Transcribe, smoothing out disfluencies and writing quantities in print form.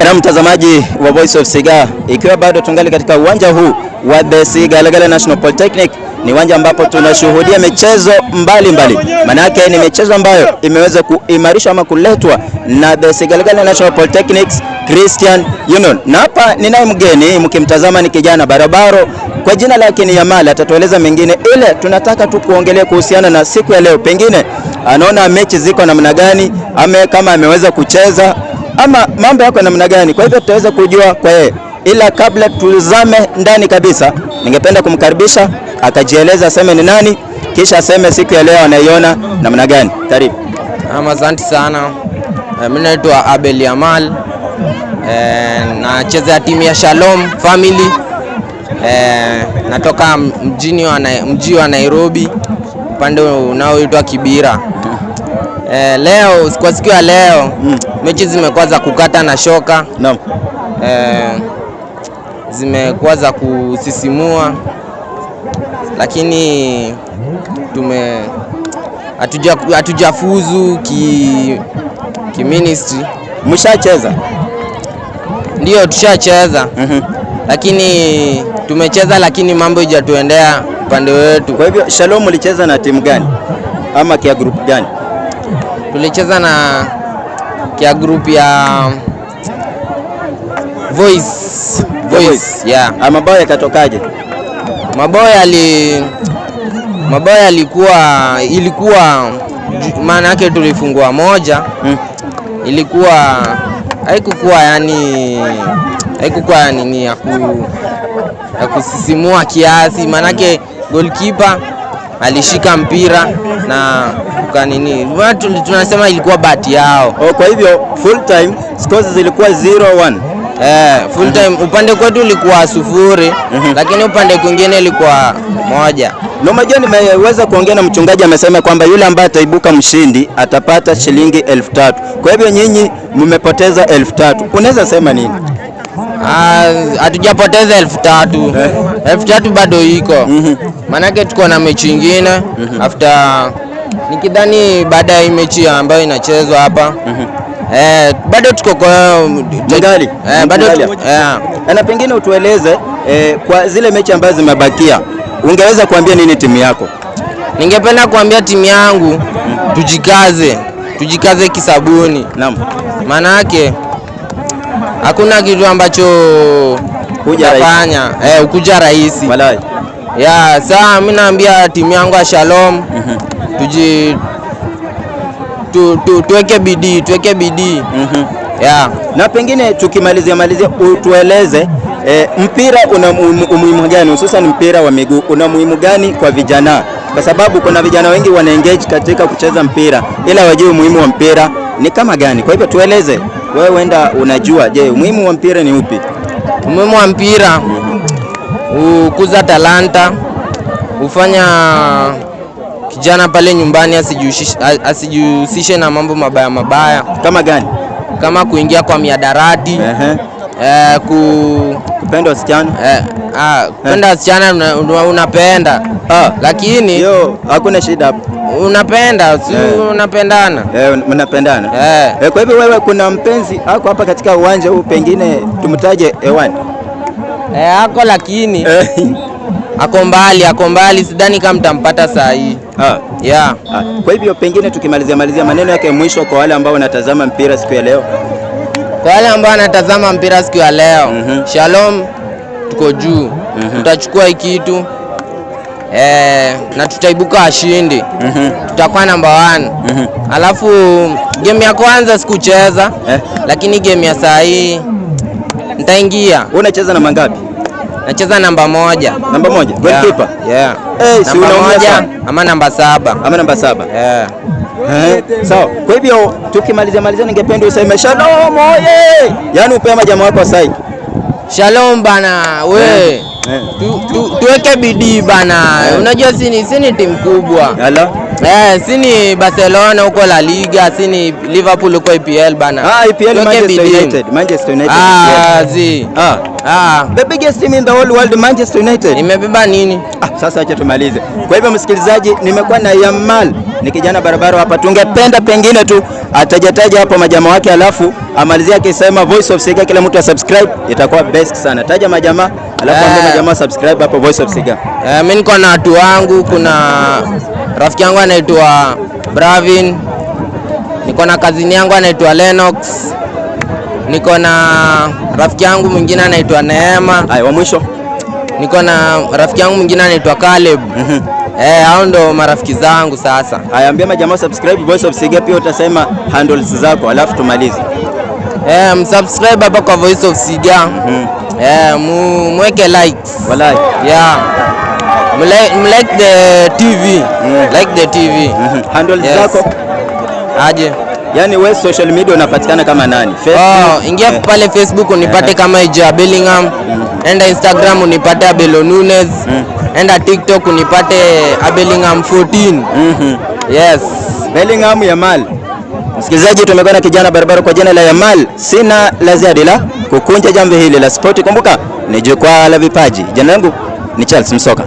Na mtazamaji wa Voice of Siga, ikiwa bado tungali katika uwanja huu wa The Sigalagala National Polytechnic, ni uwanja ambapo tunashuhudia michezo mbalimbali. Manake ni michezo ambayo imeweza kuimarishwa ama kuletwa na The Sigalagala National Polytechnics Christian Union. Na hapa ninaye mgeni, mkimtazama ni kijana barobaro, kwa jina lake ni Yamal, atatueleza mengine, ile tunataka tu kuongelea kuhusiana na siku ya leo, pengine anaona mechi ziko namna gani, ame kama ameweza kucheza ama mambo yako namna gani. Kwa hivyo tutaweza kujua kwa yeye, ila kabla tuzame ndani kabisa, ningependa kumkaribisha akajieleza, aseme ni nani, kisha aseme siku ya leo anaiona namna gani. Karibu. Asante sana. Mimi naitwa Abel Yamal. Nachezea timu ya Shalom Family. Natoka mji wa Nairobi, upande unaoitwa Kibira. Leo kwa siku ya leo mechi zimekuwa za kukata na shoka. Naam. Zimekuwa za kusisimua, lakini tume hatujafuzu ki ministry. Mshacheza? Ndio, tushacheza. Lakini tumecheza, lakini mambo ijatuendea upande wetu. Kwa hivyo Shalom ulicheza na timu gani ama kia group gani? Tulicheza na kia group ya Voice. Voice, yeah. Mabao yakatokaje? Mabao yalikuwa, ilikuwa, maana yake tulifungua moja. Ilikuwa haikukuwa, yani haikukuwa nini ya kusisimua kiasi, maanake goalkeeper alishika mpira na ukanini, tunasema ilikuwa bahati yao. Oh, kwa hivyo full time scores zilikuwa 0-1. Eh, full time upande kwetu ilikuwa 0, lakini upande kwingine ilikuwa 1. Na unajua nimeweza kuongea na mchungaji, amesema kwamba yule ambaye ataibuka mshindi atapata shilingi 3,000. Kwa hivyo nyinyi mmepoteza 3,000. Unaweza sema nini? Hatujapoteza 3,000. 3,000 bado iko. Maanake tuko na mechi ingine after, nikidhani baada ya hii mechi ambayo inachezwa hapa. Bado tuko kwa Mngali? Bado Mngali. Eh. Na pengine utueleze kwa zile mechi ambazo zimebakia, ungeweza kuambia nini timu yako? Ningependa kuambia timu yangu tujikaze, tujikaze kisabuni. Naam. Maanake hakuna kitu ambacho Huja rahisi. utafanya ukuja rahisi. Walai. Ya, saa mimi naambia timu yangu ya Shalom tuweke bidii, tuweke bidii. Ya. Na pengine tukimalizia malizia utueleze mpira una umuhimu gani, hususan mpira wa miguu una umuhimu gani kwa vijana? Kwa sababu kuna vijana wengi wana engage katika kucheza mpira ila wajui umuhimu wa mpira ni kama gani. Kwa hivyo tueleze wewe, huenda unajua, je, umuhimu wa mpira ni upi? Umuhimu wa mpira hukuza talanta, hufanya kijana pale nyumbani asijihusishe na mambo mabaya mabaya. Kama gani? Kama kuingia kwa mihadarati, Kupenda wasichana? Kupenda wasichana unapenda. Lakini Yo, hakuna shida hapo. Unapenda, si unapendana? Mnapendana. Eh. Kwa hivyo wewe kuna mpenzi ako hapa katika uwanja huu, pengine tumtaje hewani? Ako, lakini ako mbali, ako mbali, sidhani kama mtampata saa hii. Yeah. Kwa hivyo pengine tukimalizia malizia maneno yake mwisho kwa wale ambao wanatazama mpira siku ya leo. Kwa wale ambao wanatazama mpira siku ya leo, Shalom tuko juu. Tutachukua hii kitu na tutaibuka washindi. Tutakuwa namba 1. Alafu game ya kwanza sikucheza, lakini game ya saa hii nitaingia. Wewe unacheza namba ngapi? Nacheza namba 1. Namba 1, goalkeeper. Yeah. Si Namba unaumia 1 sana. ama namba 7. Ama namba 7. Yeah. Sawa. Kwa hivyo tukimalizia malizia, ningependa useme Shalom oye. Yaani upe majamaa wako side. Shalom bana, we. Tuweke bidii bana. Unajua si ni timu kubwa. Ala. Si ni Barcelona huko La Liga, si ni Liverpool huko EPL bana. EPL. Tuweke Manchester bidii. United. Manchester United. Ah, EPL. zi. The biggest team in the whole world, Manchester United. Imebeba nini? Ah, Sasa acha tumalize. Kwa hivyo msikilizaji, nimekuwa na Yamal, ni kijana barabara hapa. Tungependa pengine tu atajataja hapo majamaa wake, alafu amalizie akisema Voice of Siga, kila mtu asubscribe, itakuwa best sana. Taja majamaa alafu ambie majamaa subscribe hapo Voice of Siga. Mi niko na watu wangu, kuna rafiki yangu anaitwa Bravin, niko na kazini yangu anaitwa Lennox, niko na rafiki yangu mwingine anaitwa Neema, Haya, wa mwisho. Niko na rafiki yangu mwingine anaitwa Caleb. Hao ndo marafiki zangu sasa. Haya, ambia majamaa subscribe Voice of Siga, pia utasema handles zako alafu tumalize. Msubscribe hapa kwa Voice of Siga. Mweke likes. Walai. Yeah. Mlike the TV. Like the TV. Handles Yes. zako. Aje. Yaani we social media unapatikana kama nani? Facebook. Oh, ingia pale Facebook unipate kama Ija Bellingham. Enda Instagram unipate Abelo Nunes. Enda TikTok unipate Abellingham 14. Yes. Bellingham Yamal. Msikilizaji, tumekuwa na kijana barabara kwa jina la Yamal. Sina la ziada la kukunja jambo hili la spoti. Kumbuka ni jukwaa la vipaji. Jina langu ni Charles Msoka.